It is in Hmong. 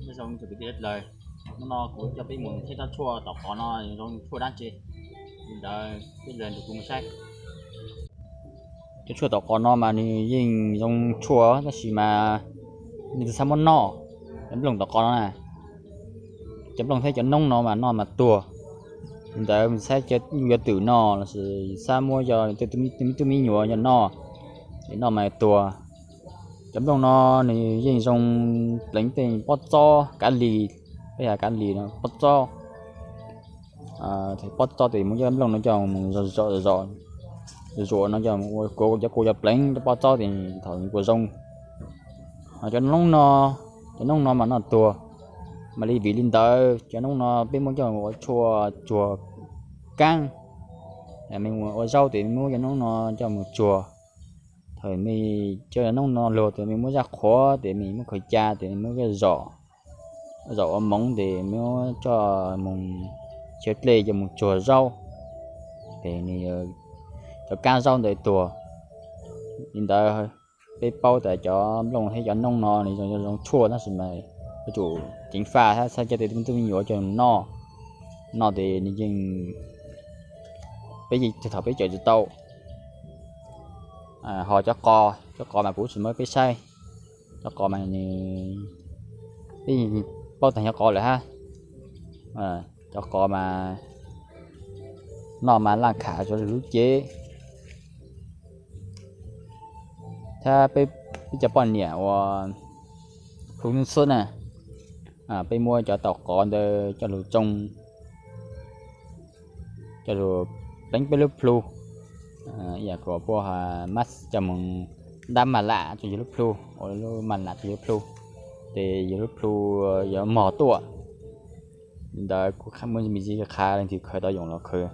Nyob zoo tsoom kwv tij dlawg, hnub no kuv coj peb mus saib tsob tshuaj tom qov no zoo tshuaj dab tsi. Li ntawd peb los nrog kuv mus saib. Cov tshuaj tom qov no mas nws yeej zoo tshuaj tab sis mas nws tsis xav muab noj. Cov nplooj tom qov no na, cov nplooj thiab cov noob no mas noj mas tuag. Li ntawd saib cov yus cov twm no los sis xav muab cov tub me nyuam coj noj, es noj mas tuag. Cov nplooj no nws yeej zoo pleev tej pob txob kav lis, peb yog kav lis no pob txob. Pob txob tes muab cov nplooj no coj mus zom, zom no coj mus ua cov kua cov pleev rau pob txob tes thaum nws kuj zoo. Ho cov noob no, cov noob no mas noj tuag. Mas li vim li ntawd cov noob no peb muab coj mus ua tshuaj tsuag kaab. Me ua zaub tes muab cov noob no coj mus tsuag. Thaum me cov noob no luag tes me muab zaj qhuav tes me muab khaws ca tes me muab zom, zom ua moov tes me muab coj mus chaw dlej coj mus tsuag zaub, ces nws cov kab zaub ntawd tuag. Li ntawd peb paub tas cov nplooj thiab cov noob no nws zoo zoo tshuaj tab sis mas yuav tsum ceev faj thiab txhob coj tej tub me nyuam coj mus noj. Noj tes nws yeej, peb thaum peb cawm tsis tau. Ho cov qos, cov qos mas kuv tsis muab peb saib. Cov qos mas nws, peb paub tas cov qos lawm hab. Cov qos mas noj mas laj kham rau lub cev. Thiab peb cov poj niam uas plhu hnub xwb na, peb muab cov taum qos ntawd coj lug tsoo, coj lug pleev peb lub plhu, ib yam kom puab mab coj mus dab maj lam rau yug lub plhu, ua lub maj lam rau yug lub plhu, ces yug lub plhu yuav mog tuaj. Li ntawd kuv muaj me ntsis qha leej twg khaws tau yoom los khaws.